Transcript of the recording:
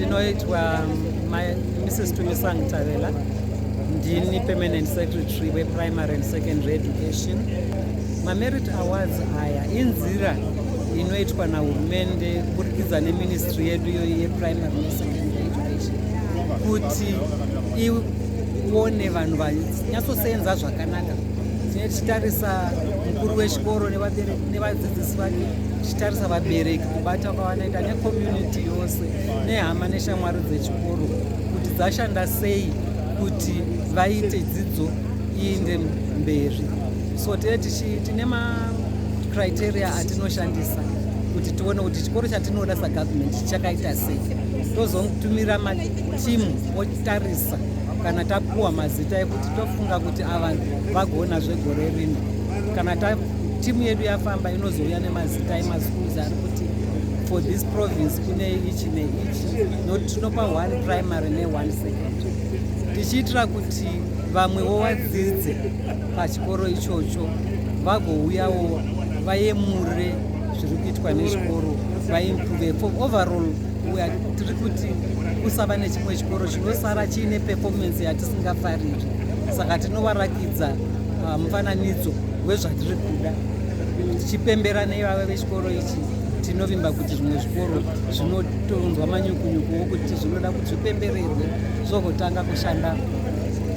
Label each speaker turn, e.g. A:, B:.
A: Ndinoitwa Mrs Tumisang Tavela, ndini permanent secretary weprimary and secondary education. Mamerit awards aya inzira inoitwa nahurumende kuburikidza neministry yedu iyoyi yeprimary nesecondary education kuti ione vanhu vanyatsosenza zvakanaka. Tine tichitarisa mukuru wechikoro nevadzidzisi vake, tichitarisa vabereki, kubata kwavanoita necommunity yose nehama neshamwari dzechikoro kuti dzashanda sei kuti vaite dzidzo iinde mberi. So tine tine macriteria atinoshandisa kuti tione kuti chikoro chatinoda sagovernment chakaita sei. Tozotumira matimu otarisa kana tapuwa mazita ekuti tofunga kuti ava vagona zvegore rino. Kana timu yedu yafamba, inozouya nemazita emaschools ari kuti for this province kune ichi neichi, nokuti tinopa one primary neone secondary, tichiitira kuti vamwewo vadzidze pachikoro ichocho vagouyawo vayemure zviri kuitwa nechikoro, vaimprove for overall. Tiri kuti kusava nechimwe chikoro chinosara chiine performance yatisingafariri, saka tinovarakidza mufananidzo wezvatiri kuda. Tichipembera nevava vechikoro ichi, tinovimba kuti zvimwe zvikoro zvinotonzwa manyukunyuku wokuti zvinoda kuti zvipembererwe zvogotanga kushanda.